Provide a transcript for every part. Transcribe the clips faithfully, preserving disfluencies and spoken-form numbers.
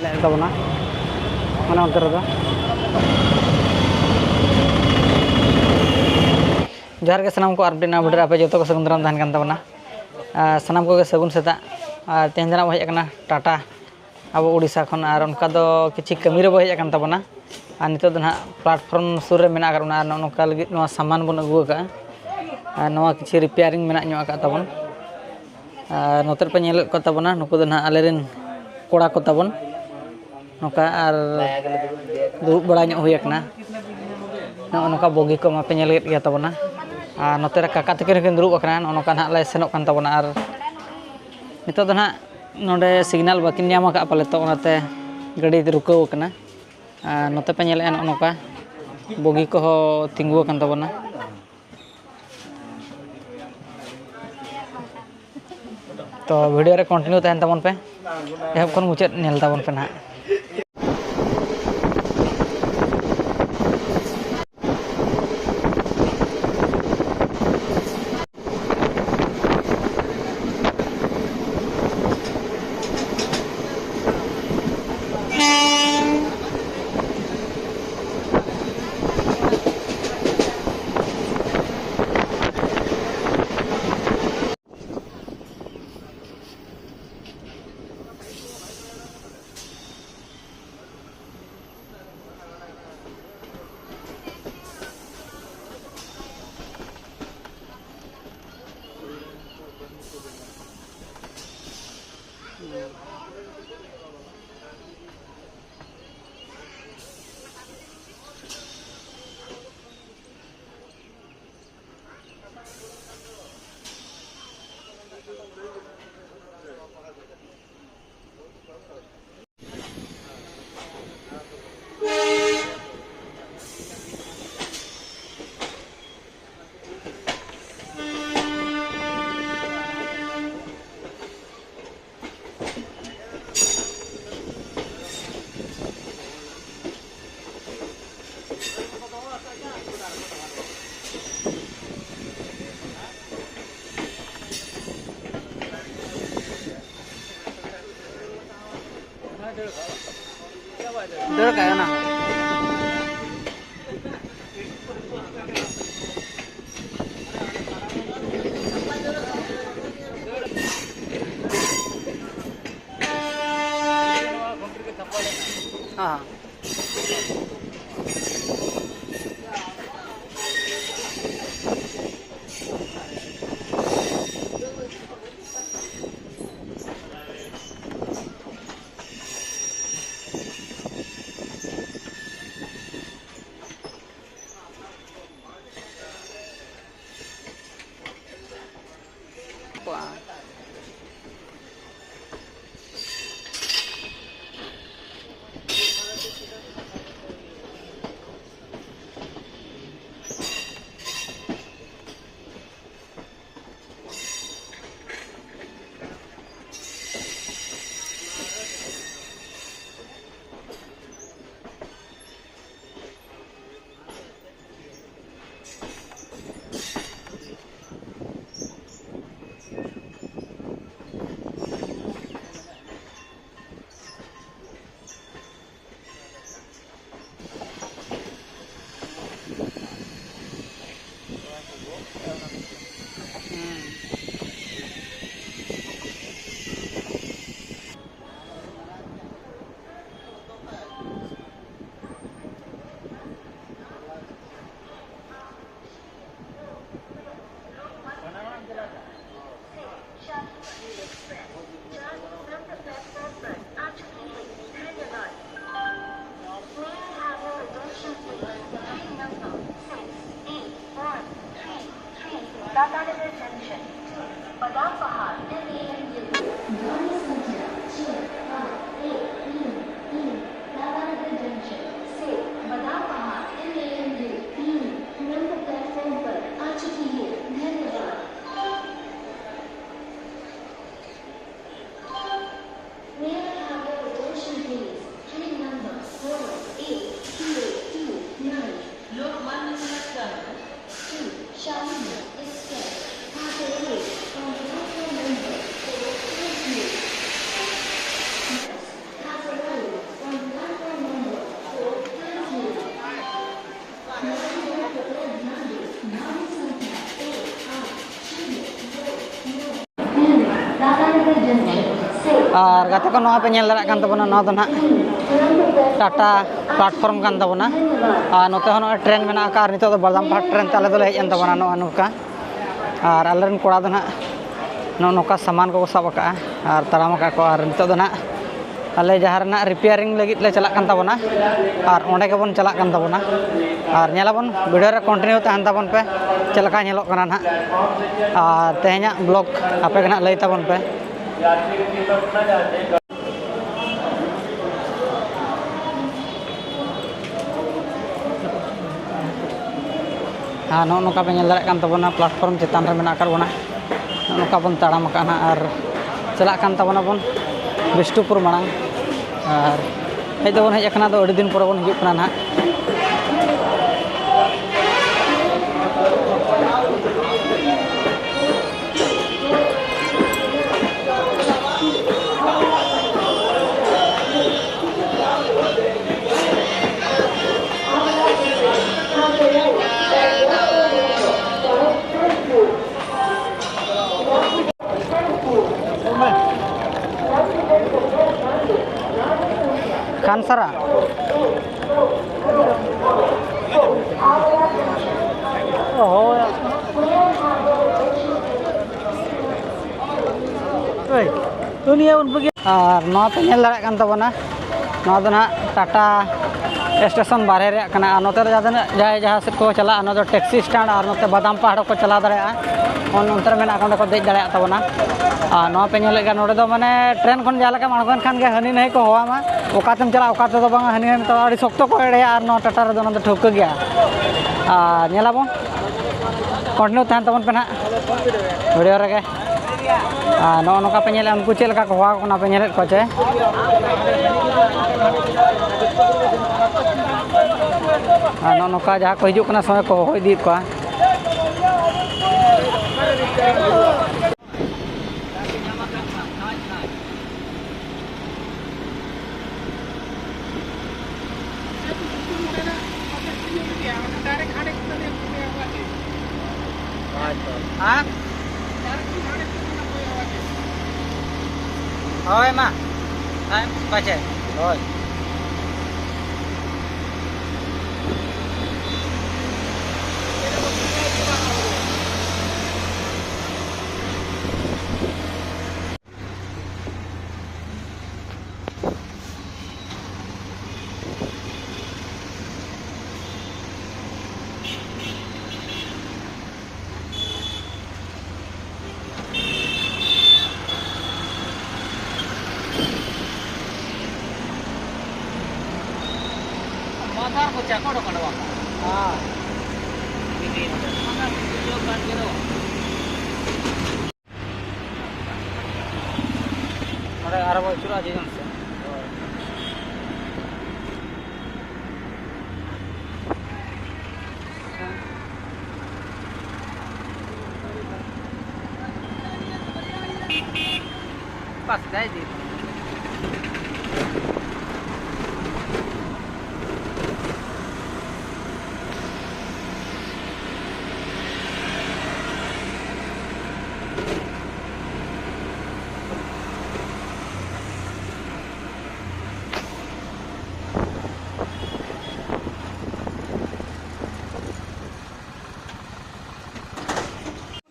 ᱞᱮᱫ ᱛᱟᱵᱚᱱᱟ ᱚᱱᱟ ᱚᱱᱛᱮ ᱨᱮᱫᱚ᱾ ᱡᱚᱦᱟᱨ ᱜᱮ ᱥᱟᱱᱟᱢ ᱠᱚ, ᱟᱨ ᱢᱤᱫᱴᱮᱱ ᱱᱟᱣᱟ video ᱨᱮ ᱟᱯᱮ ᱡᱚᱛᱚ ᱠᱚ ᱥᱟᱹᱜᱩᱱ ᱫᱟᱨᱟᱢ ᱛᱟᱦᱮᱱ ᱠᱟᱱ ᱛᱟᱵᱚᱱᱟ᱾ ᱟᱨ ᱥᱟᱱᱟᱢ ᱠᱚᱜᱮ ᱥᱟᱹᱜᱩᱱ ᱥᱮᱛᱟᱜ᱾ ᱟᱨ ᱛᱮᱦᱮᱧ ᱫᱚ ᱱᱟᱜ ᱵᱚ ᱦᱮᱡ ᱟᱠᱟᱱᱟ ᱴᱟᱴᱟ, ᱟᱵᱚ ᱩᱲᱤᱥᱥᱟ ᱠᱷᱚᱱ, ᱟᱨ ᱚᱱᱠᱟ ᱫᱚ ᱠᱤᱪᱷᱤ ᱠᱟᱹᱢᱤ ᱨᱮᱵᱚ ᱦᱮᱡ ᱟᱠᱟᱱ ᱛᱟᱵᱚᱱᱟ᱾ ᱟᱨ ᱱᱤᱛᱚᱜ ᱫᱚ ᱱᱟᱦᱟᱜ platform ᱥᱩᱨ ᱨᱮ ᱢᱮᱱᱟᱜ ᱟᱠᱟᱫ ᱵᱚᱱᱟ, ᱟᱨ ᱱᱚᱜᱼᱚ ᱱᱚᱝᱠᱟ ᱞᱟᱹᱜᱤᱫ ᱱᱚᱣᱟ ᱥᱟᱢᱟᱱ ᱵᱚᱱ ᱟᱹᱜᱩ ᱟᱠᱟᱫᱼᱟ᱾ ᱟᱨ ᱱᱚᱣᱟ ᱠᱤᱪᱷᱤ repairing ᱢᱮᱱᱟᱜ ᱧᱚᱜ ᱟᱠᱟᱫ ᱛᱟᱵᱚᱱ᱾ ᱟᱨ ᱱᱚᱛᱮ ᱨᱮᱯᱮ ᱧᱮᱞᱮᱫ ᱠᱚ ᱛᱟᱵᱚᱱᱟ, ᱱᱩᱠᱩ ᱫᱚ ᱱᱟᱦᱟᱜ ᱟᱞᱮᱨᱮᱱ ᱠᱚᱲᱟ ᱠᱚ ᱛᱟᱵᱚᱱ᱾ ᱱᱚᱝᱠᱟ ᱟᱨ ᱫᱩᱲᱩᱵ ᱵᱟᱲᱟ ᱧᱚᱜ ᱦᱩᱭ ᱟᱠᱟᱱᱟ᱾ ᱱᱚᱜᱼᱚ ᱱᱚᱝᱠᱟ ᱵᱚᱜᱤ ᱠᱚ ᱢᱟᱯᱮ ᱧᱮᱞᱮᱫ ᱜᱮᱭᱟ ᱛᱟᱵᱚᱱᱟ᱾ ᱟᱨ ᱱᱚᱛᱮ ᱨᱮ ᱠᱟᱠᱟ ᱛᱟᱹᱠᱤᱱ ᱦᱚᱸᱠᱤᱱ ᱫᱩᱲᱩᱵ ᱟᱠᱟᱱᱟ᱾ ᱱᱚᱜᱼᱚ ᱱᱚᱝᱠᱟ ᱱᱟᱦᱟᱜ ᱞᱮ ᱥᱮᱱᱚᱜ ᱠᱟᱱ ᱛᱟᱵᱚᱱᱟ᱾ ᱟᱨ ᱱᱤᱛᱚᱜ ᱫᱚ ᱱᱟᱦᱟᱜ ᱱᱚᱰᱮ signal ᱵᱟᱹᱠᱤᱱ ᱧᱟᱢ ᱟᱠᱟᱫ ᱯᱟᱞᱮ, ᱛᱚ ᱚᱱᱟᱛᱮ ᱜᱟᱹᱰᱤ ᱨᱩᱠᱟᱹᱣ ᱟᱠᱟᱱᱟ᱾ ᱟᱨ ᱱᱚᱛᱮ ᱯᱮ ᱧᱮᱞᱮᱫᱼᱟ, ᱱᱚᱜᱼᱚ ᱱᱚᱝᱠᱟ ᱵᱚᱜᱤ ᱠᱚᱦᱚᱸ ᱛᱤᱸᱜᱩ ᱟᱠᱟᱱ ᱛᱟᱵᱚᱱᱟ᱾ ᱛᱚ video ᱨᱮ continue ᱛᱟᱦᱮᱱ ᱛᱟᱵᱚᱱ ᱯᱮ, ᱮᱦᱚᱵ ᱠᱷᱚᱱ ᱢᱩᱪᱟᱹᱫ ᱧᱮᱞ ᱛᱟᱵᱚᱱ ᱯᱮ ᱱᱟᱦᱟᱜ᱾ ᱨᱟᱠᱟᱵ ᱮᱱᱟ᱾ ᱦᱮᱸ, ᱦᱮᱸ᱾ ᱠᱚᱜᱼᱟ᱾ Tata Nagar Junction, two, Badam Pahar, M A M U. गाड़ी संख्या छह आठ एक तीन तीन, Tata Nagar Junction से Badam Pahar, M A M U, तीन, तुरंत प्लेटफॉर्म पर आ चुकी है। धन्यवाद। May I have your attention, please? Train number four eight zero two nine, Lokmanya Tilak Terminal to Shalimar Express, Howrah, on platform number four five zero. ᱟᱨ ᱜᱟᱛᱮ ᱠᱚ, ᱱᱚᱣᱟ ᱯᱮ ᱧᱮᱞ ᱫᱟᱲᱮᱭᱟᱜ ᱠᱟᱱ ᱛᱟᱵᱚᱱᱟ, ᱱᱚᱣᱟ ᱫᱚ ᱱᱟᱦᱟᱜ ᱴᱟᱴᱟ ᱯᱞᱟᱴᱯᱷᱚᱨᱢ ᱠᱟᱱ ᱛᱟᱵᱚᱱᱟ᱾ ᱟᱨ ᱱᱚᱛᱮ ᱦᱚᱸ ᱱᱚᱜᱼᱚᱭ ᱴᱨᱮᱱ ᱢᱮᱱᱟᱜ ᱟᱠᱟᱫ, ᱟᱨ ᱱᱤᱛᱚᱜ ᱫᱚ ᱵᱟᱫᱟᱢ ᱯᱟᱦᱟᱲ ᱴᱨᱮᱱ ᱛᱮ ᱟᱞᱮ ᱫᱚᱞᱮ ᱦᱮᱡ ᱮᱱ ᱛᱟᱵᱚᱱᱟ ᱱᱚᱜᱼᱚ ᱱᱚᱝᱠᱟ᱾ ᱟᱨ ᱟᱞᱮᱨᱮᱱ ᱠᱚᱲᱟ ᱫᱚ ᱱᱟᱦᱟᱜ ᱱᱚᱜᱼᱚ ᱱᱚᱝᱠᱟ ᱥᱟᱢᱟᱱ ᱠᱚᱠᱚ ᱥᱟᱵ ᱟᱠᱟᱫᱼᱟ ᱟᱨ ᱛᱟᱲᱟᱢ ᱟᱠᱟᱫ ᱠᱚ᱾ ᱟᱨ ᱱᱤᱛᱚᱜ ᱫᱚ ᱱᱟᱦᱟᱜ ᱟᱞᱮ ᱡᱟᱦᱟᱸ ᱨᱮᱱᱟᱜ ᱨᱤᱯᱮᱭᱟᱨᱤᱝ ᱞᱟᱹᱜᱤᱫ ᱞᱮ ᱪᱟᱞᱟᱜ ᱠᱟᱱ ᱛᱟᱵᱚᱱᱟ, ᱟᱨ ᱚᱸᱰᱮ ᱜᱮᱵᱚᱱ ᱪᱟᱞᱟᱜ ᱠᱟᱱ ᱛᱟᱵᱚᱱᱟ᱾ ᱟᱨ ᱧᱮᱞᱟᱵᱚᱱ, ᱵᱷᱤᱰᱤᱭᱳ ᱨᱮ ᱠᱚᱱᱴᱤᱱᱤᱭᱩ ᱛᱟᱦᱮᱱ ᱛᱟᱵᱚᱱ ᱯᱮ, ᱪᱮᱫ ᱞᱮᱠᱟ ᱧᱮᱞᱚᱜ ᱠᱟᱱᱟ ᱱᱟᱦᱟᱜ᱾ ᱟᱨ ᱛᱮᱦᱮᱧᱟᱜ ᱵᱞᱚᱜ ᱟᱯᱮ ᱜᱮ ᱱᱟᱦᱟᱜ ᱞᱟᱹᱭ ᱛᱟᱵᱚᱱ ᱯᱮ᱾ ᱟᱨ ᱱᱚᱜᱼᱚ ᱱᱚᱝᱠᱟ ᱯᱮ ᱧᱮᱞ ᱫᱟᱲᱮᱭᱟᱜ ᱠᱟᱱ ᱛᱟᱵᱚᱱᱟ, ᱯᱞᱟᱴᱯᱷᱚᱨᱢ ᱪᱮᱛᱟᱱ ᱨᱮ ᱢᱮᱱᱟᱜ ᱟᱠᱟᱫ ᱵᱚᱱᱟ᱾ ᱱᱚᱜᱼᱚ ᱱᱚᱝᱠᱟ ᱵᱚᱱ ᱛᱟᱲᱟᱢ ᱟᱠᱟᱫᱼᱟ ᱱᱟᱦᱟᱜ, ᱟᱨ ᱪᱟᱞᱟᱜ ᱠᱟᱱ ᱛᱟᱵᱚᱱᱟᱵᱚᱱ ᱵᱤᱥᱱᱩᱯᱩᱨ ᱢᱟᱲᱟᱝ᱾ ᱟᱨ ᱦᱮᱡ ᱫᱚᱵᱚᱱ ᱦᱮᱡ ᱟᱠᱟᱱᱟ, ᱟᱫᱚ ᱟᱹᱰᱤ ᱫᱤᱱ ᱯᱚᱨᱮ ᱵᱚᱱ ᱦᱤᱡᱩᱜ ᱠᱟᱱᱟ ᱱᱟᱦᱟᱜ᱾ ᱠᱷᱟᱱᱥᱟᱨᱟ᱾ ᱦᱳᱭ᱾ ᱟᱨ ᱱᱚᱣᱟ ᱯᱮ ᱧᱮᱞ ᱫᱟᱲᱮᱭᱟᱜ ᱠᱟᱱ ᱛᱟᱵᱚᱱᱟ, ᱱᱚᱣᱟ ᱫᱚ ᱱᱟᱦᱟᱜ ᱴᱟᱴᱟ ᱥᱴᱮᱥᱚᱱ ᱵᱟᱨᱦᱮ ᱨᱮᱭᱟᱜ ᱠᱟᱱᱟ᱾ ᱟᱨ ᱱᱚᱛᱮ ᱨᱮ ᱡᱟᱦᱟᱸ ᱛᱤᱱᱟᱹᱜ ᱡᱟᱦᱟᱸᱭ ᱡᱟᱦᱟᱸ ᱥᱮᱫ ᱠᱚ ᱪᱟᱞᱟᱜᱼᱟ, ᱱᱚᱣᱟ ᱫᱚ ᱴᱮᱠᱥᱤ ᱥᱴᱮᱱᱰ ᱟᱨ ᱱᱚᱛᱮ ᱵᱟᱫᱟᱢ ᱯᱟᱦᱟᱲ ᱠᱚ ᱪᱟᱞᱟᱣ ᱫᱟᱲᱮᱭᱟᱜᱼᱟ᱾ ᱚᱱ-, ᱚᱱᱛᱮ ᱨᱮ ᱢᱮᱱᱟᱜ ᱠᱚ, ᱚᱸᱰᱮ ᱠᱚ ᱫᱮᱡ ᱫᱟᱲᱮᱭᱟᱜ ᱛᱟᱵᱚᱱᱟ᱾ ᱟᱨ ᱱᱚᱣᱟ ᱯᱮ ᱧᱮᱞᱮᱫ ᱠᱟᱱ, ᱱᱚᱰᱮ ᱫᱚ ᱢᱟᱱᱮ ᱴᱨᱮᱱ ᱠᱷᱚᱱ ᱡᱟᱦᱟᱸ ᱞᱮᱠᱟᱢ ᱟᱬᱜᱚᱭᱮᱱ ᱠᱷᱟᱱ ᱜᱮ ᱦᱟᱹᱱᱤ ᱱᱟᱹᱭ ᱠᱚ ᱦᱚᱦᱚᱣᱟᱢᱟ, ᱚᱠᱟ ᱛᱮᱢ ᱪᱟᱞᱟᱜᱼᱟ, ᱚᱠᱟ ᱛᱮᱫᱚ ᱵᱟᱝᱟ, ᱦᱟᱹᱱᱤ ᱱᱟᱹᱭ ᱢᱮᱛᱟᱢᱟ, ᱟᱹᱰᱤ ᱥᱚᱠᱛᱚ ᱠᱚ ᱮᱲᱮᱭᱟ᱾ ᱟᱨ ᱱᱚᱣᱟ ᱴᱟᱴᱟ ᱨᱮᱫᱚ ᱚᱱᱟ ᱫᱚ ᱴᱷᱟᱹᱣᱠᱟᱹ ᱜᱮᱭᱟ᱾ ᱟᱨ ᱧᱮᱞᱟᱵᱚᱱ, ᱠᱚᱱᱴᱤᱱᱤᱭᱩ ᱛᱟᱦᱮᱱ ᱛᱟᱵᱚᱱ ᱯᱮ ᱱᱟᱦᱟᱜ ᱵᱷᱤᱰᱤᱭᱳ ᱨᱮᱜᱮ᱾ ᱟᱨ ᱱᱚᱜᱼᱚ ᱱᱚᱝᱠᱟ ᱯᱮ ᱧᱮᱞᱮᱫᱼᱟ, ᱩᱱᱠᱩ ᱪᱮᱫ ᱞᱮᱠᱟ ᱠᱚ ᱦᱚᱦᱚ ᱟᱠᱚ ᱠᱟᱱᱟ, ᱯᱮ ᱧᱮᱞᱮᱫ ᱠᱚᱣᱟ ᱪᱮ? ᱟᱨ ᱱᱚᱜᱼᱚ ᱱᱚᱝᱠᱟ ᱡᱟᱦᱟᱸ ᱠᱚ ᱦᱤᱡᱩᱜ ᱠᱟᱱᱟ, ᱥᱚᱸᱜᱮ ᱠᱚ ᱦᱚᱦᱚ ᱤᱫᱤᱭᱮᱫ ᱠᱚᱣᱟ᱾ ᱟᱨ ᱦᱳᱭ ᱢᱟ, ᱦᱮᱸ, ᱯᱟᱪᱮ᱾ ᱦᱳᱭ᱾ ᱢᱟᱫᱟᱨ ᱠᱚ ᱪᱟᱠᱚᱲ ᱠᱟᱱᱟ ᱵᱟᱝ? ᱦᱮᱸ᱾ ᱢᱟᱫᱟᱨ ᱠᱚ ᱵᱩᱡᱷᱟᱹᱣ ᱠᱟᱱ ᱜᱮ ᱫᱚ᱾ ᱱᱚᱰᱮ ᱟᱨᱚ ᱵᱚ ᱟᱹᱪᱩᱨᱚᱜᱼᱟ ᱡᱮ ᱡᱚᱱ ᱥᱮᱫ᱾ ᱵᱟᱥ, ᱡᱟᱭ ᱫᱤᱱ᱾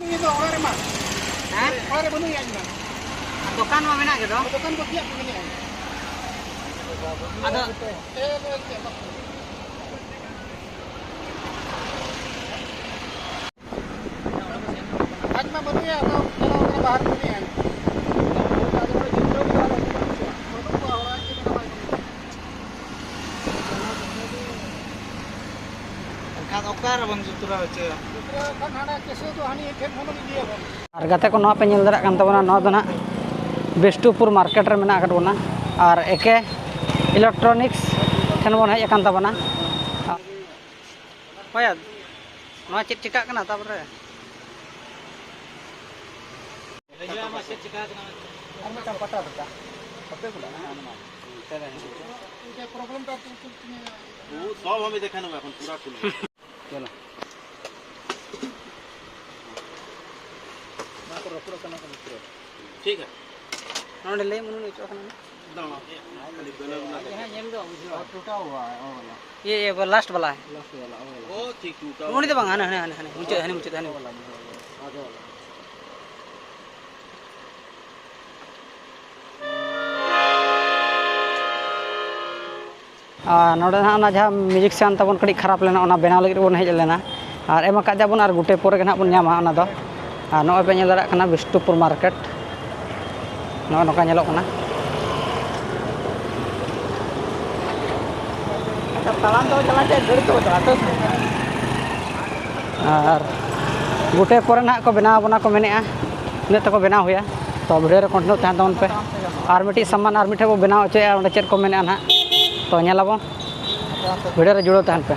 ᱩᱱᱤ ᱫᱚ ᱚᱲᱟᱜ ᱨᱮ ᱢᱟ᱾ ᱦᱮᱸ? ᱚᱲᱟᱜ ᱨᱮ ᱵᱟᱹᱱᱩᱭᱟ ᱤᱧ ᱢᱟ᱾ ᱫᱚᱠᱟᱱ ᱢᱟ ᱢᱮᱱᱟᱜ ᱜᱮ ᱫᱚ᱾ ᱫᱚᱠᱟᱱ ᱵᱟᱹᱜᱤᱭᱟᱜ ᱠᱚ ᱢᱮᱱᱟᱜᱼᱟ᱾ ᱟᱫᱚ ᱮ, ᱞᱟᱹᱭ ᱠᱮᱫ ᱵᱟᱠᱚ᱾ ᱟᱡ ᱢᱟ ᱵᱟᱹᱱᱩᱭᱟ, ᱟᱫᱚ ᱪᱟᱞᱟᱣ ᱠᱟᱱᱟ ᱵᱟᱦᱟᱨ ᱠᱟᱹᱢᱤ ᱟᱡ᱾ ᱵᱟᱹᱱᱩᱜ ᱠᱚᱣᱟ, ᱚᱲᱟᱜ ᱨᱮ ᱪᱮᱫ ᱦᱚᱸ ᱵᱟᱭ ᱠᱟᱹᱢᱤᱭᱟ᱾ ᱮᱱᱠᱷᱟᱱ ᱚᱠᱟ ᱨᱮᱵᱚᱱ ᱡᱩᱛᱨᱟᱹ ᱦᱚᱪᱚᱭᱟ? ᱡᱩᱛᱨᱟᱹ ᱠᱷᱟᱱ ᱦᱟᱱᱟ ᱠᱮᱥᱳ ᱫᱚ ᱦᱟᱹᱱᱤ ᱴᱷᱮᱱ ᱠᱷᱚᱱ ᱵᱚᱱ ᱤᱫᱤᱭᱟᱵᱚᱱ᱾ ᱟᱨ ᱜᱟᱛᱮ ᱠᱚ, ᱱᱚᱣᱟ ᱯᱮ ᱧᱮᱞ ᱫᱟᱲᱮᱭᱟᱜ ᱠᱟᱱ ᱛᱟᱵᱚᱱᱟ, ᱱᱚᱣᱟ ᱫᱚ ᱱᱟᱦᱟᱜ ᱵᱤᱥᱱᱩᱯᱩᱨ ᱢᱟᱨᱠᱮᱴ ᱨᱮ ᱢᱮᱱᱟᱜ ᱟᱠᱟᱫ ᱵᱚᱱᱟ᱾ ᱟᱨ ᱮ ᱠᱮ ᱤᱞᱮᱠᱴᱨᱚᱱᱤᱠᱥ ᱴᱷᱮᱱ ᱵᱚᱱ ᱦᱮᱡ ᱟᱠᱟᱱ ᱛᱟᱵᱚᱱᱟ᱾ ᱦᱳᱭ, ᱱᱚᱣᱟ ᱪᱮᱫ ᱪᱤᱠᱟᱹᱜ ᱠᱟᱱᱟ ᱛᱟᱯᱚᱨᱮ? ᱟᱨ ᱢᱤᱫᱴᱟᱝ ᱯᱟᱴᱟ ᱫᱚᱨᱠᱟᱨ᱾ ᱦᱟᱯᱮ ᱠᱚ ᱞᱟᱜᱟ, ᱦᱮᱸ, ᱚᱱᱟ ᱢᱟ᱾ ও সব হবে দেখানো এখন পুরা খুলে। চলো। না তো রোপড় কেন করতে? ঠিক আছে। ᱱᱚᱰᱮ ᱞᱟᱹᱭ ᱢᱚᱱᱮ ᱦᱚᱪᱚᱜ ᱠᱟᱱᱟ᱾ ᱵᱟᱝ, ᱵᱟᱝ, ᱠᱷᱟᱹᱞᱤ ᱵᱮᱱᱟᱣ ᱨᱮᱱᱟᱜ ᱡᱟᱦᱟᱸ ᱧᱮᱞ ᱫᱚ ᱵᱩᱡᱷᱟᱹᱣ᱾ ᱴᱩᱴᱟᱣ ᱦᱩᱣᱟ ᱦᱮ, ᱚ ᱣᱟᱞᱟ᱾ ᱤᱭᱟᱹ, ᱤᱭᱟᱹ, ᱞᱟᱥᱴ ᱵᱟᱞᱟ ᱦᱮ᱾ ᱞᱟᱥᱴ ᱵᱟᱞᱟ, ᱚ ᱣᱟᱞᱟ᱾ ᱚ, ᱴᱷᱤᱠ, ᱴᱩᱴᱟᱣ ᱩᱱᱤ ᱫᱚ ᱵᱟᱝ, ᱦᱟᱱᱮ, ᱦᱟᱱᱮ, ᱦᱟᱱᱮ, ᱢᱩᱪᱟᱹᱫ, ᱦᱟᱱᱮ ᱢᱩᱪᱟᱹᱫ, ᱦᱟᱱᱮ᱾ ᱚ ᱣᱟᱞᱟ, ᱚ ᱣᱟᱞᱟ᱾ ᱟᱨ ᱱᱚᱰᱮ ᱱᱟᱦᱟᱜ ᱚᱱᱟ ᱡᱟᱦᱟᱸ ᱢᱤᱭᱩᱡᱤᱠ ᱥᱤᱭᱟᱱ ᱛᱟᱵᱚᱱ ᱠᱟᱹᱴᱤᱡ ᱠᱷᱟᱨᱟᱯ ᱞᱮᱱᱟ, ᱚᱱᱟ ᱵᱮᱱᱟᱣ ᱞᱟᱹᱜᱤᱫ ᱵᱚᱱ ᱦᱮᱡ ᱞᱮᱱᱟ᱾ ᱟᱨ ᱮᱢ ᱟᱠᱟᱫ ᱵᱚᱱ, ᱟᱨ ᱜᱩᱴᱮ ᱯᱚᱨᱮ ᱜᱮ ᱱᱟᱦᱟᱜ ᱵᱚᱱ ᱧᱟᱢᱟ ᱚᱱᱟ ᱫᱚ᱾ ᱟᱨ ᱱᱚᱜᱼᱚᱭ ᱯᱮ ᱧᱮᱞ ᱫᱟᱲᱮᱭᱟᱜ ᱠᱟᱱᱟ ᱵᱤᱥᱴᱩᱯᱩᱨ ᱢᱟᱨᱠᱮᱴ, ᱱᱚᱜᱼᱚᱭ ᱱᱚᱝᱠᱟ ᱧᱮᱞᱚᱜ ᱠᱟᱱᱟ᱾ ᱟᱪᱪᱷᱟ, ᱛᱟᱲᱟᱢ ᱛᱮᱵᱚ ᱪᱟᱞᱟᱜᱼᱟ ᱥᱮ ᱜᱟᱹᱰᱤ ᱛᱮᱵᱚ ᱪᱟᱞᱟᱜᱼᱟ? ᱟᱨ ᱜᱩᱴᱮ ᱯᱚᱨᱮ ᱱᱟᱦᱟᱜ ᱠᱚ ᱵᱮᱱᱟᱣ ᱟᱵᱚᱱᱟ ᱠᱚ ᱢᱮᱱᱮᱫᱼᱟ, ᱤᱱᱟᱹᱜ ᱛᱮᱠᱚ ᱵᱮᱱᱟᱣ ᱦᱩᱭᱟ᱾ ᱛᱚ, ᱵᱷᱤᱰᱤᱭᱳ ᱨᱮ ᱠᱚᱱᱴᱤᱱᱤᱭᱩ ᱛᱟᱦᱮᱱ ᱛᱟᱵᱚᱱ ᱯᱮ᱾ ᱟᱨ ᱢᱤᱫᱴᱤᱡ ᱥᱟᱢᱟᱱ ᱟᱨ ᱢᱤᱫᱴᱷᱮᱱ ᱵᱚ ᱵᱮᱱᱟᱣ ᱦᱚᱪᱚᱭᱟ, ᱚᱸᱰᱮ ᱪᱮᱫ ᱠᱚ ᱢᱮᱱᱮᱫᱼᱟ ᱱᱟᱦᱟᱜ, ᱛᱚ, ᱧᱮᱞ ᱟᱵᱚᱱ᱾ ᱵᱷᱤᱰᱤᱭᱳ ᱨᱮ ᱡᱩᱲᱟᱹᱣ ᱛᱟᱦᱮᱱ ᱯᱮ᱾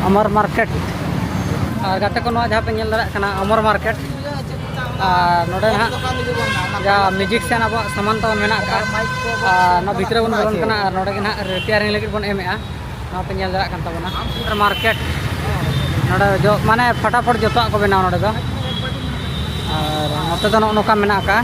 ᱟᱢᱚᱨ ᱢᱟᱨᱠᱮᱴ᱾ ᱟᱨ ᱜᱟᱛᱮ ᱠᱚ, ᱱᱚᱣᱟ ᱡᱟᱦᱟᱸ ᱯᱮ ᱧᱮᱞ ᱫᱟᱲᱮᱭᱟᱜ ᱠᱟᱱᱟ, ᱟᱢᱚᱨ ᱢᱟᱨᱠᱮᱴ᱾ ᱟᱨ ᱱᱚᱰᱮ ᱱᱟᱦᱟᱜ ᱡᱟᱦᱟᱸ ᱢᱤᱭᱩᱡᱤᱠ ᱥᱤᱭᱟᱱ ᱟᱵᱚᱣᱟᱜ ᱥᱟᱢᱟᱱ ᱛᱟᱵᱚᱱ ᱢᱮᱱᱟᱜ ᱟᱠᱟᱫᱼᱟ, ᱟᱨ ᱱᱚᱣᱟ ᱵᱷᱤᱛᱨᱤ ᱨᱮᱵᱚᱱ ᱵᱚᱞᱚᱱ ᱠᱟᱱᱟ᱾ ᱟᱨ ᱱᱚᱰᱮ ᱜᱮ ᱱᱟᱦᱟᱜ ᱨᱤᱯᱮᱭᱟᱨᱤᱝ ᱞᱟᱹᱜᱤᱫ ᱵᱚᱱ ᱮᱢᱮᱫᱼᱟ᱾ ᱱᱚᱣᱟ ᱯᱮ ᱧᱮᱞ ᱫᱟᱲᱮᱭᱟᱜ ᱠᱟᱱ ᱛᱟᱵᱚᱱᱟ ᱢᱟᱨᱠᱮᱴ᱾ ᱱᱚᱰᱮ ᱡᱚ-, ᱢᱟᱱᱮ ᱯᱷᱟᱴᱟᱯᱷᱚᱴ ᱡᱚᱛᱚᱣᱟᱜ ᱠᱚ ᱵᱮᱱᱟᱣᱟ ᱱᱚᱰᱮ ᱫᱚ᱾ ᱟᱨ ᱱᱚᱛᱮ ᱫᱚ ᱱᱚᱜᱼᱚ ᱱᱚᱝᱠᱟ ᱢᱮᱱᱟᱜ ᱟᱠᱟᱫᱼᱟ᱾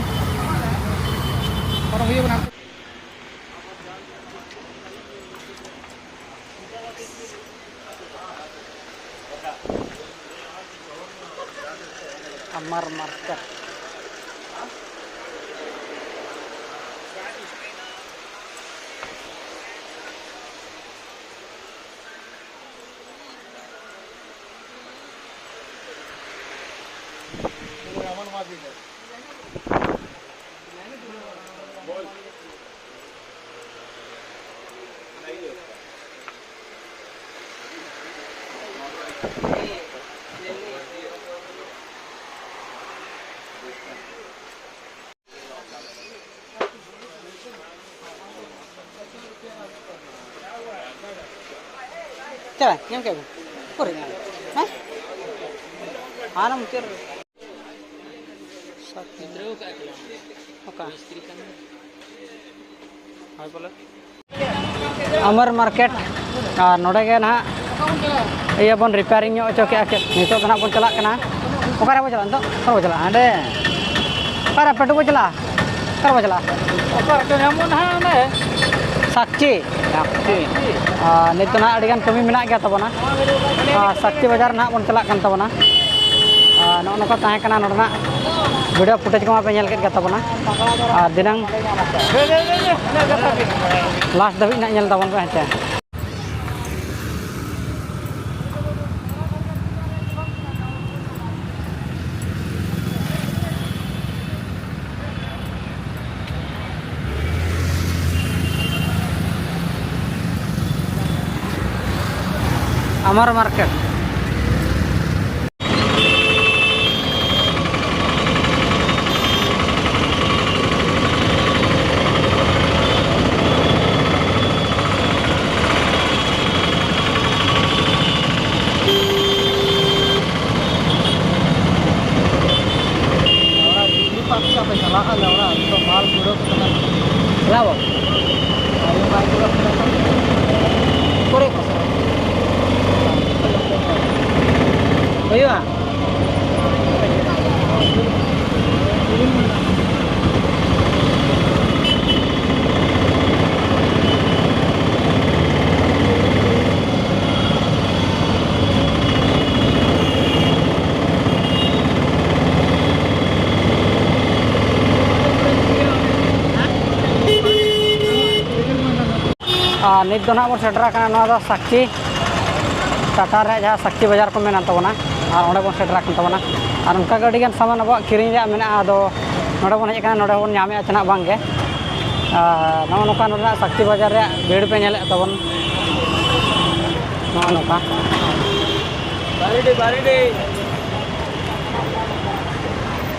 ᱟᱢᱟᱨ ᱢᱟᱨᱠᱮᱴ᱾ ᱪᱟᱞᱟᱜ ᱧᱟᱢ ᱠᱮᱫ ᱵᱤᱱ? ᱚᱠᱚᱨᱮ ᱧᱟᱢ? ᱦᱮᱸ? ᱦᱟᱱᱟ ᱢᱩᱪᱟᱹᱫ ᱨᱮ᱾ ᱚᱠᱟ? ᱦᱳᱭ, ᱵᱚᱞᱮ᱾ ᱟᱢᱟᱨ ᱢᱟᱨᱠᱮᱴ, ᱟᱨ ᱱᱚᱰᱮ ᱜᱮ ᱱᱟᱦᱟᱜ ᱤᱭᱟᱹ ᱵᱚᱱ ᱨᱤᱯᱮᱭᱟᱨᱤᱝ ᱧᱚᱜ ᱦᱚᱪᱚ ᱠᱮᱜᱼᱟ᱾ ᱱᱤᱛᱚᱜ ᱫᱚ ᱱᱟᱦᱟᱜ ᱵᱚᱱ ᱪᱟᱞᱟᱜ ᱠᱟᱱᱟ᱾ ᱚᱠᱟᱨᱮ ᱵᱚᱱ ᱪᱟᱞᱟᱜᱼᱟ ᱱᱤᱛᱚᱜ? ᱚᱠᱟᱨᱮ ᱵᱚᱱ ᱪᱟᱞᱟᱜᱼᱟ? ᱦᱟᱸᱰᱮ᱾ ᱚᱠᱟᱨᱮ ᱯᱮᱴᱩ ᱵᱚᱱ ᱪᱟᱞᱟᱜᱼᱟ? ᱚᱠᱟᱨᱮ ᱵᱚᱱ ᱪᱟᱞᱟᱜᱼᱟ? ᱚᱠᱟ ᱨᱮᱪᱚ ᱧᱟᱢᱚᱜ ᱱᱟᱦᱟᱜ ᱚᱸᱰᱮ᱾ ᱥᱟᱠᱪᱤ᱾ ᱥᱟᱠᱪᱤ᱾ ᱟᱨ ᱱᱤᱛ ᱫᱚ ᱱᱟᱦᱟᱜ ᱟᱹᱰᱤᱜᱟᱱ ᱠᱟᱹᱢᱤ ᱢᱮᱱᱟᱜ ᱜᱮᱭᱟ ᱛᱟᱵᱚᱱᱟ᱾ ᱟᱨ ᱥᱟᱠᱪᱤ ᱵᱟᱡᱟᱨ ᱱᱟᱦᱟᱜ ᱵᱚᱱ ᱪᱟᱞᱟᱜ ᱠᱟᱱ ᱛᱟᱵᱚᱱᱟ᱾ ᱟᱨ ᱱᱚᱜᱼᱚ ᱱᱚᱝᱠᱟ ᱛᱟᱦᱮᱸ ᱠᱟᱱᱟ ᱱᱚᱰᱮᱱᱟᱜ video footage ᱠᱚᱢᱟ ᱯᱮ ᱧᱮᱞ ᱠᱮᱫ ᱜᱮ ᱛᱟᱵᱚᱱᱟ᱾ ᱟᱨ ᱫᱤᱱᱟᱹᱝ last ᱫᱷᱟᱹᱵᱤᱡ ᱱᱟᱦᱟᱜ ᱧᱮᱞ ᱛᱟᱵᱚᱱ ᱯᱮ, ᱦᱮᱸ ᱪᱮ᱾ ᱟᱢᱟᱨ ᱢᱟᱨᱠᱮᱴ᱾ ᱚᱲᱟᱜ ᱫᱤᱞᱞᱤ ᱯᱟᱠᱥᱟ ᱯᱮ ᱪᱟᱞᱟᱜᱼᱟ, ᱞᱮᱣᱲᱟ, ᱱᱤᱛᱚᱜ ᱢᱟᱞ ᱵᱷᱤᱲᱚᱜ ᱠᱟᱱᱟ᱾ ᱪᱟᱞᱟᱣ? ᱟᱨ ᱢᱟᱞ ᱵᱷᱤᱲᱚᱜ ᱠᱟᱱᱟ᱾ ᱠᱚᱨᱮ ᱠᱚ ᱥᱟᱨᱟ᱾ ᱦᱩᱭᱩᱜᱼᱟ᱾ ᱟᱨ ᱱᱤᱛ ᱫᱚ ᱱᱟᱦᱟᱜ ᱵᱚᱱ ᱥᱮᱴᱮᱨ ᱟᱠᱟᱱᱟ ᱱᱚᱣᱟ ᱫᱚ ᱥᱟᱠᱪᱤ, ᱴᱟᱴᱟ ᱨᱮᱭᱟᱜ ᱡᱟᱦᱟᱸ ᱥᱟᱠᱪᱤ ᱵᱟᱡᱟᱨ ᱠᱚ ᱢᱮᱱᱟᱜ ᱛᱟᱵᱚᱱᱟ, ᱟᱨ ᱚᱸᱰᱮ ᱵᱚᱱ ᱥᱮᱴᱮᱨ ᱟᱠᱟᱱ ᱛᱟᱵᱚᱱᱟ᱾ ᱟᱨ ᱚᱱᱠᱟ ᱜᱮ ᱟᱹᱰᱤᱜᱟᱱ ᱥᱟᱢᱟᱱ ᱟᱵᱚᱣᱟᱜ ᱠᱤᱨᱤᱧ ᱨᱮᱭᱟᱜ ᱢᱮᱱᱟᱜᱼᱟ, ᱟᱫᱚ ᱱᱚᱰᱮ ᱵᱚᱱ ᱦᱮᱡ ᱟᱠᱟᱱᱟ, ᱱᱚᱰᱮ ᱵᱚᱱ ᱧᱟᱢᱮᱫᱼᱟ ᱪᱮ ᱱᱟᱦᱟᱜ ᱵᱟᱝ ᱜᱮ᱾ ᱟᱨ ᱱᱚᱜᱼᱚ ᱱᱚᱝᱠᱟ ᱱᱚᱰᱮᱱᱟᱜ ᱥᱟᱠᱪᱤ ᱵᱟᱡᱟᱨ ᱨᱮᱭᱟᱜ ᱵᱷᱤᱲ ᱯᱮ ᱧᱮᱞᱮᱫ ᱛᱟᱵᱚᱱ, ᱱᱚᱜᱼᱚ ᱱᱚᱝᱠᱟ᱾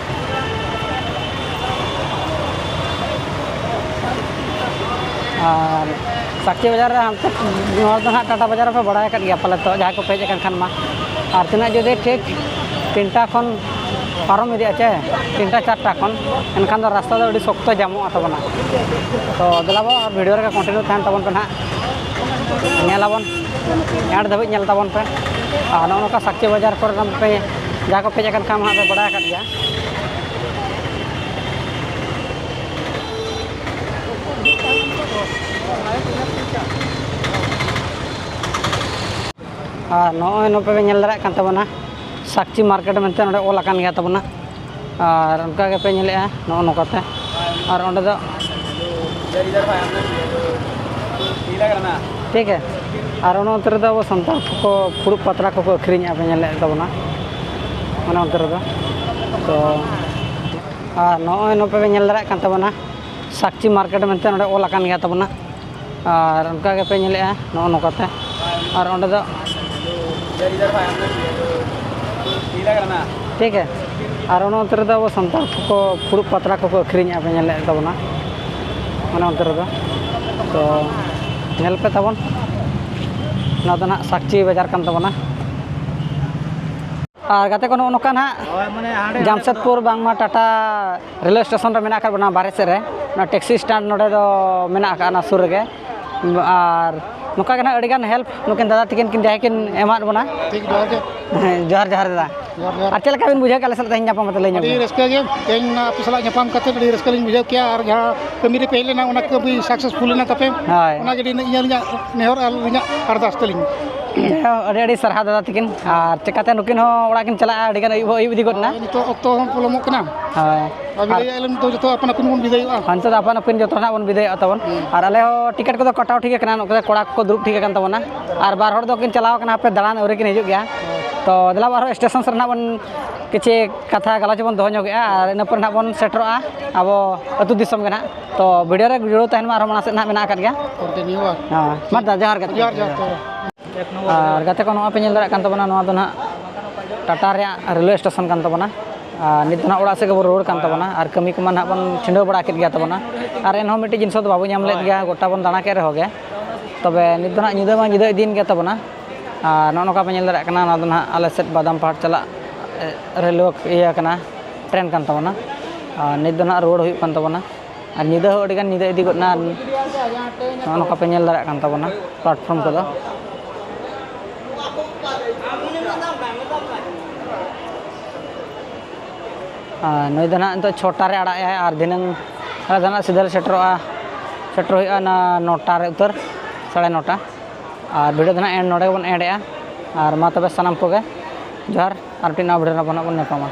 ᱟᱨ ᱥᱟᱠᱪᱤ ᱵᱟᱡᱟᱨ ᱨᱮ ᱦᱟᱱᱛᱮ, ᱱᱚᱣᱟ ᱫᱚ ᱱᱟᱦᱟᱜ ᱴᱟᱴᱟ ᱵᱟᱡᱟᱨ ᱨᱮᱯᱮ ᱵᱟᱲᱟᱭ ᱟᱠᱟᱫ ᱜᱮᱭᱟ ᱯᱟᱞᱮ, ᱛᱚ ᱡᱟᱦᱟᱸᱭ ᱠᱚ ᱯᱮ ᱦᱮᱡ ᱟᱠᱟᱱ ᱠᱷᱟᱱ ᱢᱟ᱾ ᱟᱨ ᱛᱤᱱᱟᱹᱜ ᱡᱩᱫᱤ ᱴᱷᱤᱠ ᱛᱤᱱᱴᱟ ᱠᱷᱚᱱ ᱯᱟᱨᱚᱢ ᱤᱫᱤᱜᱼᱟ ᱪᱮ ᱛᱤᱱᱴᱟ ᱪᱟᱨᱴᱟ ᱠᱷᱚᱱ, ᱮᱱᱠᱷᱟᱱ ᱫᱚ ᱨᱟᱥᱛᱟ ᱫᱚ ᱟᱹᱰᱤ ᱥᱚᱠᱛᱚ ᱡᱟᱢᱚᱜᱼᱟ ᱛᱟᱵᱚᱱᱟ᱾ ᱛᱚ ᱫᱮᱞᱟ ᱵᱚ, ᱵᱷᱤᱰᱤᱭᱳ ᱨᱮᱜᱮ ᱠᱚᱱᱴᱤᱱᱤᱭᱩ ᱛᱟᱦᱮᱱ ᱛᱟᱵᱚᱱ ᱯᱮ ᱱᱟᱦᱟᱜ, ᱧᱮᱞᱟᱵᱚᱱ, ᱮᱱᱰ ᱫᱷᱟᱹᱵᱤᱡ ᱧᱮᱞ ᱛᱟᱵᱚᱱ ᱯᱮ᱾ ᱟᱨ ᱱᱚᱜᱼᱚ ᱱᱚᱝᱠᱟ ᱥᱟᱠᱪᱤ ᱵᱟᱡᱟᱨ ᱠᱚᱨᱮ ᱯᱮ ᱡᱟᱦᱟᱸ ᱠᱚ ᱯᱮ ᱦᱮᱡ ᱟᱠᱟᱱ ᱠᱷᱟᱱ ᱦᱟᱸᱜ ᱯᱮ ᱵᱟᱲᱟᱭ ᱟᱠᱟᱫ ᱜᱮᱭᱟ᱾ ᱟᱨ ᱱᱚᱜᱼᱚᱭ ᱱᱚᱛᱮ ᱯᱮ ᱧᱮᱞ ᱫᱟᱲᱮᱭᱟᱜ ᱠᱟᱱ ᱛᱟᱵᱚᱱᱟ ᱥᱟᱠᱪᱤ ᱢᱟᱨᱠᱮᱴ ᱢᱮᱱᱛᱮ ᱱᱚᱰᱮ ᱚᱞ ᱟᱠᱟᱱ ᱜᱮᱭᱟ ᱛᱟᱵᱚᱱᱟ᱾ ᱟᱨ ᱚᱱᱠᱟ ᱜᱮᱯᱮ ᱧᱮᱞᱮᱫᱼᱟ ᱱᱚᱜᱼᱚ ᱱᱚᱝᱠᱟᱛᱮ᱾ ᱟᱨ ᱚᱸᱰᱮ ᱫᱚ ᱴᱷᱤᱠ ᱜᱮᱭᱟ᱾ ᱟᱨ ᱚᱱᱟ ᱚᱱᱛᱮ ᱨᱮᱫᱚ ᱟᱵᱚ ᱥᱟᱱᱛᱟᱲ ᱠᱚᱠᱚ ᱯᱷᱩᱲᱩᱜ ᱯᱟᱛᱲᱟ ᱠᱚᱠᱚ ᱟᱹᱠᱷᱨᱤᱧᱮᱫᱼᱟ, ᱯᱮ ᱧᱮᱞᱮᱫ ᱛᱟᱵᱚᱱᱟ ᱚᱱᱟ ᱚᱱᱛᱮ ᱨᱮᱫᱚ᱾ ᱛᱚ ᱟᱨ ᱱᱚᱜᱼᱚᱭ ᱱᱚᱛᱮ ᱯᱮ ᱧᱮᱞ ᱫᱟᱲᱮᱭᱟᱜ ᱠᱟᱱ ᱛᱟᱵᱚᱱᱟ ᱥᱟᱠᱪᱤ ᱢᱟᱨᱠᱮᱴ ᱢᱮᱱᱛᱮ ᱱᱚᱰᱮ ᱚᱞ ᱟᱠᱟᱱ ᱜᱮᱭᱟ ᱛᱟᱵᱚᱱᱟ᱾ ᱟᱨ ᱚᱱᱠᱟ ᱜᱮᱯᱮ ᱧᱮᱞᱮᱫᱼᱟ ᱱᱚᱜᱼᱚ ᱱᱚᱝᱠᱟᱛᱮ᱾ ᱟᱨ ᱚᱸᱰᱮ ᱫᱚ ᱴᱷᱤᱠ ᱜᱮᱭᱟ᱾ ᱟᱨ ᱚᱱᱟ ᱚᱱᱛᱮ ᱨᱮᱫᱚ ᱟᱵᱚ ᱥᱟᱱᱛᱟᱲ ᱠᱚᱠᱚ ᱯᱷᱩᱲᱩᱜ ᱯᱟᱛᱲᱟ ᱠᱚᱠᱚ ᱟᱹᱠᱷᱨᱤᱧᱮᱫᱼᱟ, ᱯᱮ ᱧᱮᱞᱮᱫ ᱛᱟᱵᱚᱱᱟ ᱚᱱᱟ ᱚᱱᱛᱮ ᱨᱮᱫᱚ᱾ ᱛᱚ ᱧᱮᱞ ᱯᱮ ᱛᱟᱵᱚᱱ, ᱱᱚᱣᱟ ᱫᱚ ᱱᱟᱦᱟᱜ ᱥᱟᱠᱪᱤ ᱵᱟᱡᱟᱨ ᱠᱟᱱ ᱛᱟᱵᱚᱱᱟ᱾ ᱟᱨ ᱜᱟᱛᱮ ᱠᱚ, ᱱᱚᱜᱼᱚ ᱱᱚᱝᱠᱟ ᱱᱟᱦᱟᱜ ᱦᱳᱭ, ᱢᱟᱱᱮ ᱦᱟᱸᱰᱮ ᱡᱟᱢᱥᱮᱫᱽᱯᱩᱨ ᱵᱟᱝᱢᱟ ᱴᱟᱴᱟ ᱨᱮᱞᱣᱮ ᱥᱴᱮᱥᱚᱱ ᱨᱮ ᱢᱮᱱᱟᱜ ᱟᱠᱟᱫ ᱵᱚᱱᱟ, ᱵᱟᱨᱦᱮ ᱥᱮᱫ ᱨᱮ᱾ ᱚᱱᱟ ᱴᱮᱠᱥᱤ ᱥᱴᱮᱱᱰ ᱱᱚᱰᱮ ᱫᱚ ᱢᱮᱱᱟᱜ ᱟᱠᱟᱫᱼᱟ, ᱚᱱᱟ ᱥᱩᱨ ᱨᱮᱜᱮ᱾ ᱟᱨ ᱱᱚᱝᱠᱟ ᱜᱮ ᱱᱟᱦᱟᱜ ᱟᱹᱰᱤᱜᱟᱱ ᱦᱮᱞᱯ ᱱᱩᱠᱤᱱ ᱫᱟᱫᱟ ᱛᱟᱹᱠᱤᱱ ᱠᱤᱱ ᱡᱟᱦᱟᱸᱭ ᱠᱤᱱ ᱮᱢᱟᱫ ᱵᱚᱱᱟ᱾ ᱴᱷᱤᱠ, ᱡᱚᱦᱟᱨ ᱜᱮ᱾ ᱦᱮᱸ, ᱡᱚᱦᱟᱨ, ᱡᱚᱦᱟᱨ ᱫᱟᱫᱟ᱾ ᱡᱚᱦᱟᱨ, ᱡᱚᱦᱟᱨ᱾ ᱟᱨ ᱪᱮᱫ ᱞᱮᱠᱟ ᱵᱤᱱ ᱵᱩᱡᱷᱟᱹᱣ ᱠᱮᱫᱼᱟ ᱟᱞᱮ ᱥᱟᱞᱟᱜ ᱛᱮᱦᱮᱧ ᱧᱟᱯᱟᱢ ᱠᱟᱛᱮ, ᱞᱟᱹᱭ ᱧᱚᱜ ᱟᱹᱰᱤ ᱵᱤᱱ? ᱨᱟᱹᱥᱠᱟᱹ ᱜᱮ, ᱛᱮᱦᱮᱧ ᱟᱯᱮ ᱥᱟᱞᱟᱜ ᱧᱟᱯᱟᱢ ᱠᱟᱛᱮ ᱟᱹᱰᱤ ᱨᱟᱹᱥᱠᱟᱹ ᱞᱤᱧ ᱵᱩᱡᱷᱟᱹᱣ ᱠᱮᱜᱼᱟ, ᱟᱨ ᱡᱟᱦᱟᱸ ᱠᱟᱹᱢᱤ ᱨᱮᱯᱮ ᱦᱮᱡ ᱞᱮᱱᱟ ᱚᱱᱟ ᱠᱟᱹᱢᱤ ᱥᱟᱠᱥᱮᱥᱯᱷᱩᱞ ᱮᱱᱟ ᱛᱟᱯᱮ᱾ ᱦᱳᱭ᱾ ᱚᱱᱟᱜᱮ ᱟᱹᱞᱤᱧ ᱫᱚ ᱤᱧᱟᱹᱜ ᱱᱮᱦᱚᱨ ᱟᱨ ᱤᱧᱟᱹᱜ ᱟᱨᱫᱟᱥ ᱛᱟᱹᱞᱤᱧ᱾ ᱡᱟᱭᱦᱳᱠ, ᱟᱹᱰᱤ ᱟᱹᱰᱤ ᱥᱟᱨᱦᱟᱣ ᱫᱟᱫᱟ ᱛᱟᱹᱠᱤᱱ᱾ ᱟᱨ ᱪᱮᱠᱟᱛᱮ ᱱᱩᱠᱤᱱ ᱦᱚᱸ ᱚᱲᱟᱜ ᱠᱤᱱ ᱪᱟᱞᱟᱜᱼᱟ, ᱟᱹᱰᱤ ᱜᱟᱱ ᱟᱹᱭᱩᱵ ᱦᱚᱸ ᱟᱹᱭᱩᱵ ᱤᱫᱤ ᱜᱚᱫ ᱮᱱᱟ᱾ ᱦᱳᱭ, ᱱᱤᱛᱚᱜ ᱚᱠᱛᱚ ᱦᱚᱸ ᱯᱚᱞᱚᱢᱚᱜ ᱠᱟᱱᱟ᱾ ᱦᱳᱭ᱾ ᱟᱨ ᱵᱤᱫᱟᱹᱭ ᱟᱞᱮ ᱱᱤᱛᱚᱜ ᱡᱚᱛᱚ ᱟᱯᱟᱱ ᱟᱹᱯᱤᱱ ᱵᱚᱱ ᱵᱤᱫᱟᱹᱭᱚᱜᱼᱟ᱾ ᱦᱳᱭ, ᱱᱤᱛᱚᱜ ᱫᱚ ᱟᱯᱟᱱ ᱟᱹᱯᱤᱱ ᱡᱚᱛᱚ ᱱᱟᱜ ᱵᱚᱱ ᱵᱤᱫᱟᱹᱭᱚᱜᱼᱟ ᱛᱟᱵᱚᱱ᱾ ᱦᱩᱸ᱾ ᱟᱨ ᱟᱞᱮ ᱦᱚᱸ ᱴᱤᱠᱤᱴ ᱠᱚᱫᱚ ᱠᱟᱴᱟᱣ ᱴᱷᱤᱠ ᱟᱠᱟᱱᱟ, ᱱᱚᱛᱮ ᱠᱚᱲᱟ ᱠᱚᱠᱚ ᱫᱩᱲᱩᱵ ᱴᱷᱤᱠ ᱟᱠᱟᱱ ᱛᱟᱵᱚᱱᱟ᱾ ᱟᱨ ᱵᱟᱨ ᱦᱚᱲ ᱫᱚᱠᱤᱱ ᱪᱟᱞᱟᱣ ᱟᱠᱟᱱᱟ ᱦᱟᱯᱮ ᱫᱟᱬᱟᱱ, ᱟᱹᱣᱨᱤ ᱠᱤᱱ ᱦᱤᱡᱩᱜ ᱜᱮᱭᱟ᱾ ᱛᱚ ᱫᱮᱞᱟ ᱵᱚ ᱟᱨᱦᱚᱸ ᱥᱴᱮᱥᱚᱱ ᱥᱮᱫ ᱱᱟᱜ ᱵᱚᱱ ᱠᱤᱪᱷᱤ ᱠᱟᱛᱷᱟ ᱜᱟᱞᱚᱪ ᱵᱚᱱ ᱫᱚᱦᱚ ᱧᱚᱜᱮᱜᱼᱟ, ᱟᱨ ᱤᱱᱟᱹ ᱯᱚᱨᱮ ᱱᱟᱜ ᱵᱚᱱ ᱥᱮᱴᱮᱨᱚᱜᱼᱟ ᱟᱵᱚ ᱟᱹᱛᱩ ᱫᱤᱥᱚᱢ ᱜᱮ ᱱᱟᱜ᱾ ᱛᱚ ᱵᱷᱤᱰᱤᱭᱳ ᱨᱮ ᱡᱩᱲᱟᱹᱣ ᱛᱟᱦᱮᱱ ᱢᱟ, ᱟᱨᱦᱚᱸ ᱢᱟᱲᱟᱝ ᱥᱮᱫ ᱱᱟᱜ ᱢᱮᱱᱟᱜ ᱟᱠᱟᱫ ᱜᱮᱭᱟ᱾ ᱠᱚᱱᱴᱤᱱᱤᱭᱩ ᱵᱟᱝ? ᱦᱮᱸ, ᱢᱟ ᱫᱟ, ᱡᱚᱦᱟᱨ ᱜᱮ᱾ ᱡᱚᱦᱟᱨ, ᱡᱚᱦᱟᱨ, ᱡᱚᱦᱟᱨ᱾ ᱟᱨ ᱜᱟᱛᱮ ᱠᱚ, ᱱᱚᱣᱟ ᱯᱮ ᱧᱮᱞ ᱫᱟᱲᱮᱭᱟᱜ ᱠᱟᱱ ᱛᱟᱵᱚᱱᱟ, ᱱᱚᱣᱟ ᱫᱚ ᱱᱟᱦᱟᱜ ᱴᱟᱴᱟ ᱨᱮᱭᱟᱜ ᱨᱮᱞᱣᱮ ᱥᱴᱮᱥᱚᱱ ᱠᱟᱱ ᱛᱟᱵᱚᱱᱟ᱾ ᱟᱨ ᱱᱤᱛ ᱫᱚ ᱱᱟᱦᱟᱜ ᱚᱲᱟᱜ ᱥᱮᱫ ᱜᱮᱵᱚᱱ ᱨᱩᱣᱟᱹᱲ ᱠᱟᱱ ᱛᱟᱵᱚᱱᱟ, ᱟᱨ ᱠᱟᱹᱢᱤ ᱠᱚᱢᱟ ᱱᱟᱦᱟᱜ ᱵᱚᱱ ᱪᱷᱤᱰᱟᱹᱣ ᱵᱟᱲᱟ ᱠᱮᱫ ᱜᱮᱭᱟ ᱛᱟᱵᱚᱱᱟ᱾ ᱟᱨ ᱮᱱᱦᱚᱸ ᱢᱤᱫᱴᱤᱡ ᱡᱤᱱᱤᱥ ᱫᱚ ᱵᱟᱵᱚᱱ ᱧᱟᱢ ᱞᱮᱫ ᱜᱮᱭᱟ, ᱜᱚᱴᱟ ᱵᱚᱱ ᱫᱟᱬᱟ ᱠᱮᱫ ᱨᱮᱦᱚᱸ ᱜᱮ᱾ ᱛᱚᱵᱮ ᱱᱤᱛ ᱫᱚ ᱱᱟᱦᱟᱜ ᱧᱤᱫᱟᱹ ᱢᱟ ᱧᱤᱫᱟᱹ ᱤᱫᱤᱭᱮᱱ ᱜᱮᱭᱟ ᱛᱟᱵᱚᱱᱟ᱾ ᱟᱨ ᱱᱚᱜᱼᱚ ᱱᱚᱝᱠᱟ ᱯᱮ ᱧᱮᱞ ᱫᱟᱲᱮᱭᱟᱜ ᱠᱟᱱᱟ, ᱱᱚᱣᱟ ᱫᱚ ᱱᱟᱦᱟᱜ ᱟᱞᱮ ᱥᱮᱫ ᱵᱟᱫᱟᱢ ᱯᱟᱦᱟᱲ ᱪᱟᱞᱟᱜ ᱨᱮᱞᱣᱮ ᱤᱭᱟᱹ ᱠᱟᱱᱟ, ᱴᱨᱮᱱ ᱠᱟᱱ ᱛᱟᱵᱚᱱᱟ᱾ ᱟᱨ ᱱᱤᱛ ᱫᱚ ᱱᱟᱦᱟᱜ ᱨᱩᱣᱟᱹᱲ ᱦᱩᱭᱩᱜ ᱠᱟᱱ ᱛᱟᱵᱚᱱᱟ᱾ ᱟᱨ ᱧᱤᱫᱟᱹ ᱦᱚᱸ ᱟᱹᱰᱤᱜᱟᱱ ᱧᱤᱫᱟᱹ ᱤᱫᱤ ᱜᱚᱫ ᱮᱱᱟ᱾ ᱟᱨ ᱱᱚᱜᱼᱚ ᱱᱚᱝᱠᱟ ᱯᱮ ᱧᱮᱞ ᱫᱟᱲᱮᱭᱟᱜ ᱠᱟᱱ ᱛᱟᱵᱚᱱᱟ ᱯᱞᱟᱴᱯᱷᱚᱨᱢ ᱠᱚᱫᱚ᱾ ᱟᱨ ᱱᱩᱭ ᱫᱚ ᱱᱟᱦᱟᱜ ᱱᱤᱛᱚᱜ ᱪᱷᱚᱴᱟ ᱨᱮ ᱟᱲᱟᱜ ᱮᱜᱼᱟᱭ ᱟᱨ ᱫᱷᱤᱱᱟᱹᱝ ᱟᱞᱮ ᱫᱚ ᱱᱟᱦᱟᱜ ᱥᱤᱫᱷᱟᱹ ᱞᱮ ᱥᱮᱴᱮᱨᱚᱜᱼᱟ, ᱥᱮᱴᱮᱨ ᱦᱩᱭᱩᱜᱼᱟ ᱚᱱᱟ ᱱᱚᱴᱟ ᱨᱮ ᱩᱛᱟᱹᱨ, ᱥᱟᱲᱮ ᱱᱚᱴᱟ᱾ ᱟᱨ ᱵᱷᱤᱰᱤᱭᱳ ᱫᱚ ᱱᱟᱦᱟᱜ ᱮᱱᱰ ᱱᱚᱰᱮ ᱜᱮᱵᱚᱱ ᱮᱱᱰ ᱮᱜᱼᱟ᱾ ᱟᱨ ᱢᱟ ᱛᱚᱵᱮ ᱥᱟᱱᱟᱢ ᱠᱚᱜᱮ ᱡᱚᱦᱟᱨ, ᱟᱨ ᱢᱤᱫᱴᱤᱡ ᱱᱟᱣᱟ ᱵᱷᱤᱰᱤᱭᱳ ᱨᱮ ᱱᱟᱦᱟᱜ ᱵᱚᱱ ᱧᱟᱯᱟᱢᱟ᱾